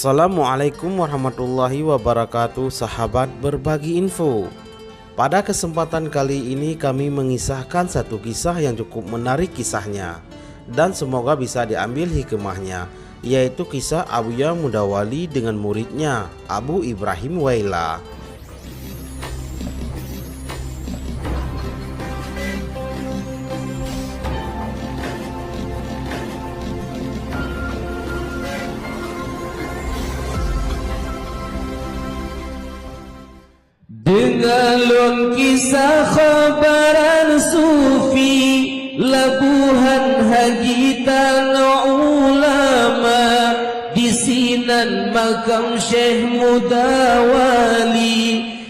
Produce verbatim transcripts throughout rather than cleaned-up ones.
Assalamualaikum warahmatullahi wabarakatuh, sahabat berbagi info. Pada kesempatan kali ini kami mengisahkan satu kisah yang cukup menarik kisahnya, dan semoga bisa diambil hikmahnya, yaitu kisah Abuya Mudawali dengan muridnya, Abu Ibrahim Waila. Deungoe lôn kisah khobaran sufi, Labuhan Haji tanoh ulama, disinan makam Syekh Mudawali,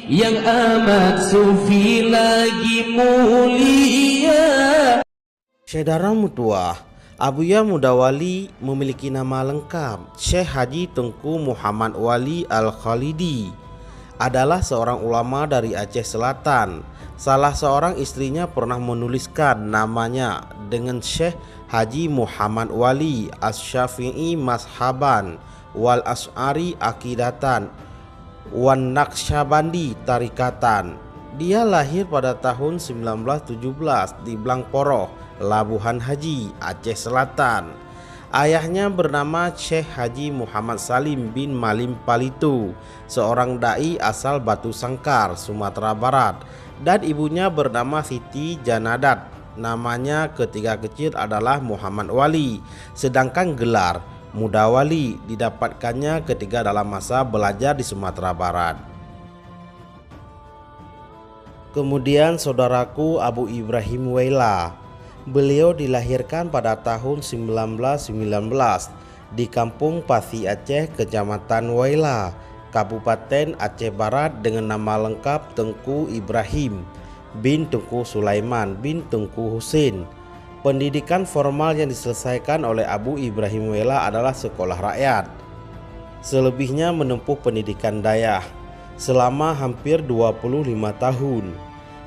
nyang amat sufi lagi mulia. Syedara meutuwah, Abuya Mudawali memiliki nama lengkap Syekh Haji Teungku Muhammad Wali Al-Khalidi, adalah seorang ulama dari Aceh Selatan. Salah seorang istrinya pernah menuliskan namanya dengan Syekh Haji Muhammad Wali Asy-Syafi'i mazhaban wal Asy'ari aqidatan wan Naqsyabandi tarikatan. Dia lahir pada tahun sembilan belas tujuh belas di Blang Poroh, Labuhan Haji, Aceh Selatan. Ayahnya bernama Syekh Haji Muhammad Salim bin Malim Palito, seorang dai asal Batu Sangkar, Sumatera Barat, dan ibunya bernama Siti Janadat. Namanya ketiga kecil adalah Muhammad Wali, sedangkan gelar Mudawali didapatkannya ketika dalam masa belajar di Sumatera Barat. Kemudian saudaraku Abu Ibrahim Waila. Beliau dilahirkan pada tahun sembilan belas sembilan belas di Kampung Pasi Aceh, Kecamatan Waila, Kabupaten Aceh Barat dengan nama lengkap Teungku Ibrahim bin Teungku Sulaiman bin Teungku Husein. Pendidikan formal yang diselesaikan oleh Abu Ibrahim Waila adalah sekolah rakyat. Selebihnya menempuh pendidikan dayah selama hampir dua puluh lima tahun.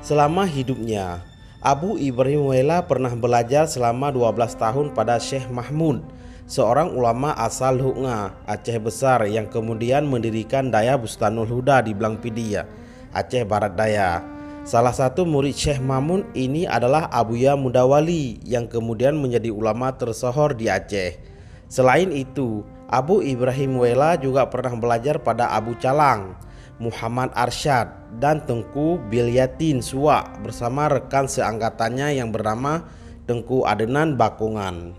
Selama hidupnya, Abu Ibrahim Waila pernah belajar selama dua belas tahun pada Syekh Mahmud, seorang ulama asal Lhoknga, Aceh Besar, yang kemudian mendirikan Dayah Bustanul Huda di Blang Pidie, Aceh Barat Daya. Salah satu murid Syekh Mahmud ini adalah Abuya Mudawali yang kemudian menjadi ulama tersohor di Aceh. Selain itu, Abu Ibrahim Waila juga pernah belajar pada Abu Calang, Muhammad Arsyad, dan Teungku Bilyatin Suwak bersama rekan seangkatannya yang bernama Teungku Adenan Bakongan.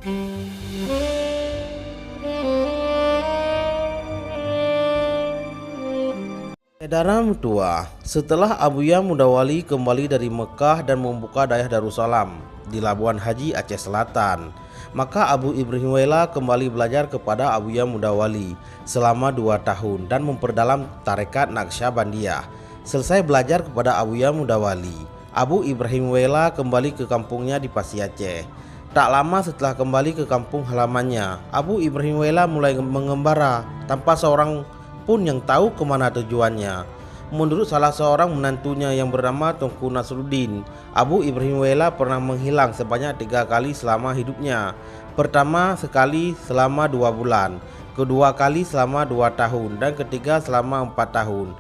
Syedara meutuwah, setelah Abuya Mudawali kembali dari Mekah dan membuka Dayah Darussalam di Labuan Haji, Aceh Selatan, maka Abu Ibrahim Waila kembali belajar kepada Abuya Mudawali selama dua tahun dan memperdalam tarekat Naqsyabandiyah. Selesai belajar kepada Abuya Mudawali, Abu Ibrahim Waila kembali ke kampungnya di Pasi Aceh. Tak lama setelah kembali ke kampung halamannya, Abu Ibrahim Waila mulai mengembara tanpa seorang pun yang tahu ke mana tujuannya. Menurut salah seorang menantunya yang bernama Teungku Nasruddin, Abu Ibrahim Waila pernah menghilang sebanyak tiga kali selama hidupnya. Pertama sekali selama dua bulan, kedua kali selama dua tahun, dan ketiga selama empat tahun.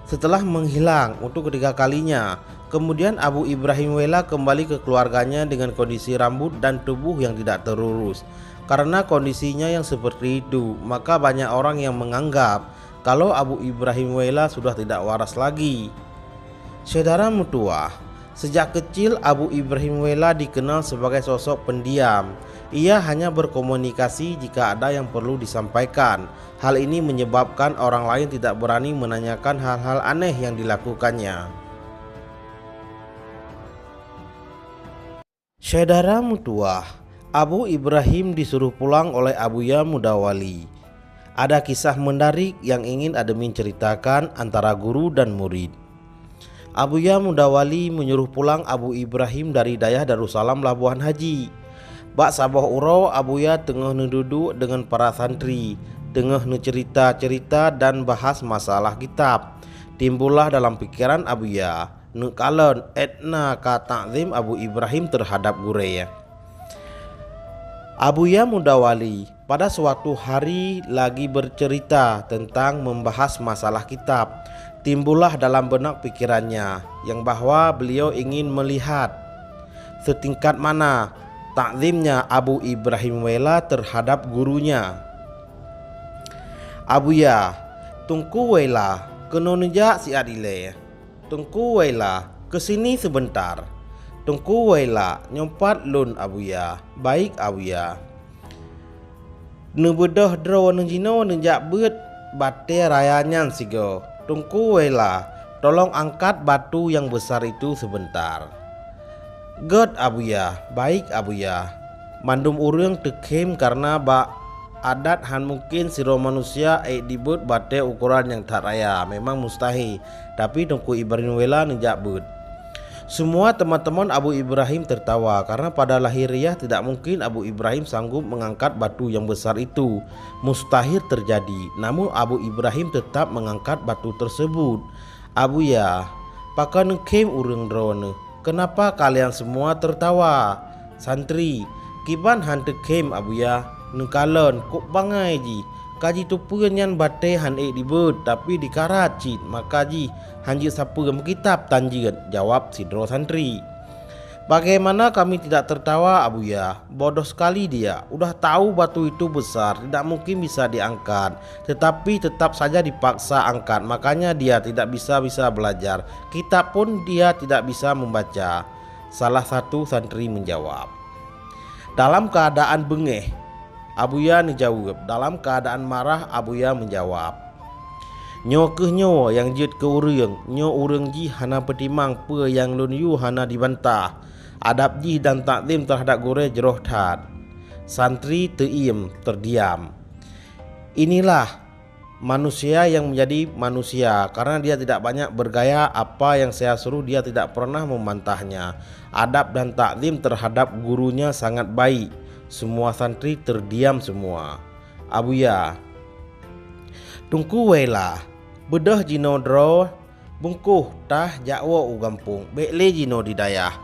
Setelah menghilang untuk ketiga kalinya, kemudian Abu Ibrahim Waila kembali ke keluarganya dengan kondisi rambut dan tubuh yang tidak terurus. Karena kondisinya yang seperti itu, maka banyak orang yang menganggap kalau Abu Ibrahim Waila sudah tidak waras lagi. Syedara meutuwah, sejak kecil Abu Ibrahim Waila dikenal sebagai sosok pendiam. Ia hanya berkomunikasi jika ada yang perlu disampaikan. Hal ini menyebabkan orang lain tidak berani menanyakan hal-hal aneh yang dilakukannya. Syedara meutuwah, Abu Ibrahim disuruh pulang oleh Abuya Mudawali. Ada kisah menarik yang ingin admin ceritakan antara guru dan murid. Abuya Mudawali menyuruh pulang Abu Ibrahim dari Dayah Darussalam Labuhan Haji. Bak saboh uroe Abuya teungoh neududuek deungon para santri, teungoh neucerita-cerita dan bahas masalah kitab. Timbullah dalam pikeran Abuya, neukalon étna ka takzim Abu Ibrahim teuhadab gurée. Abuya Mudawali Pada suatu hari lagi bercerita tentang membahas masalah kitab, timbullah dalam benak pikirannya yang bahwa beliau ingin melihat setingkat mana takzimnya Abu Ibrahim Wela terhadap gurunya. "Abuya, Teungku Wela, keunoe neujak siat ilée." "Teungku Wela, keusini sebentar." "Teungku Wela, nyoe pat lôn, Abuya." "Baik, Abuya." Neubeudôh droeneuh jinoe neujak beuet batée raya nyan sigoe. "Teungku Wela, tolong angkat batu yang besar itu sebentar." "Gét, Abuya." "Baik, Abuya." Mandum ureuëng teukhém karena bak adat hán mungken sidroe manusia ék dibeuet batée ukoran nyang that raya, memang mustahé. Tapi Teungku Ibrahim Wela neujak beuet. Semua teman-teman Abu Ibrahim tertawa karena pada lahiriah tidak mungkin Abu Ibrahim sanggup mengangkat batu yang besar itu. Mustahil terjadi. Namun Abu Ibrahim tetap mengangkat batu tersebut. "Abuya, pakon neukhém ureuëng droeneuh? Kenapa kalian semua tertawa?" "Santri, kiban hán teukhém, Abuya?" "Neukalon, kok bangai jih. Ka jiteupeue nyan batée hán ék dibeuet, tapi dikarat cit, maka jih hán jeuet sapeue, meukitab tan jeuet," jawab sidroe santri. "Bagaimana kami tidak tertawa, Abuya? Bodoh sekali dia. Udah tahu batu itu besar, tidak mungkin bisa diangkat, tetapi tetap saja dipaksa angkat, makanya dia tidak bisa-bisa belajar. Kitab pun dia tidak bisa membaca." Salah satu santri menjawab. Dalam keadaan beungéh, Abuya neujaweueb. Dalam keadaan marah, Abuya menjawab, "Nyoe kheueh nyoe nyang jeuet keu ureuëng. Nyoe ureuëng jih hana peutimang peue nyang lôn yue hana jibantah. Adab jih dan takzim terhadap gurée jroh that." Santri teuiem, terdiam. "Inilah manusia yang menjadi manusia, karena dia tidak banyak bergaya, apa yang saya suruh dia tidak pernah membantahnya. Adab dan takzim terhadap gurunya sangat baik." Semua santri terdiam semua. "Abuya, Teungku Wela, beudôh jinoe droe bungkôh tah jak woe u gampông, bék lé jinoe di dayah.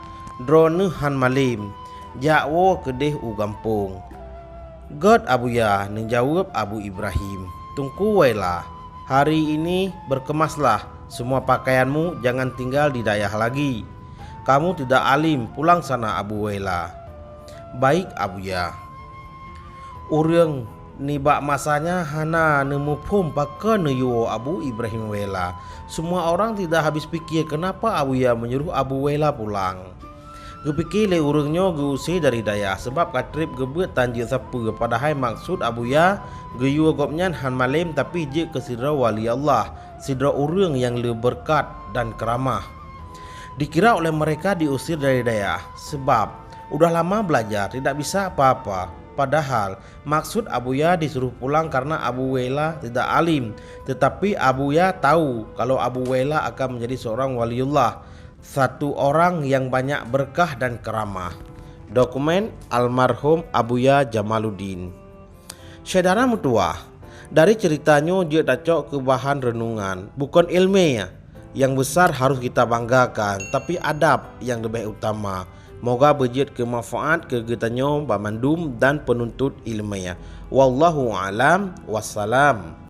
Droeneuh hán malém, jak woe keudeh u gampông." "Gét, Abuya," neujaweueb Abu Ibrahim. "Teungku Wela, hari ini berkemaslah semua pakaianmu, jangan tinggal di dayah lagi. Kamu tidak alim, pulang sana, Abu Wela." "Baik, Abuya." Ureuëng nibak masa nyan hana neumuphom pakon neuyue Abu Ibrahim Wela. Semua orang tidak habis pikir kenapa Abuya menyuruh Abu Wela pulang. Geupike lé ureuëng nyoe geuuse dari dayah, sebab ka treb geubeuet tan jeuet sapeue, padahai maksud Abuya geuyue gobnyan hán malém, tapi jeuet keu sidroe wali Allah, sidroe ureuëng nyang le beureukat dan keuramah. Dikira oleh mereka diusir dari dayah, sebab udah lama belajar tidak bisa apa-apa. Padahal maksud Abuya disuruh pulang karena Abu Wela tidak alim, tetapi Abuya tahu kalau Abu Wela akan menjadi seorang waliullah, satu orang yang banyak berkah dan keramah. Dokumen almarhum Abuya Jamaluddin. Syedara meutuwah, dari cerita nyoe jeuet tacok keu bahan renungan, bukon iéleumé nyang besar harus kita banggakan, tapi adab nyang leubeh utama. Moga beujeuet keu manfaat keu geutanyoe banmandum dan penuntut iéleumé. Wallahu a'lam wassalam.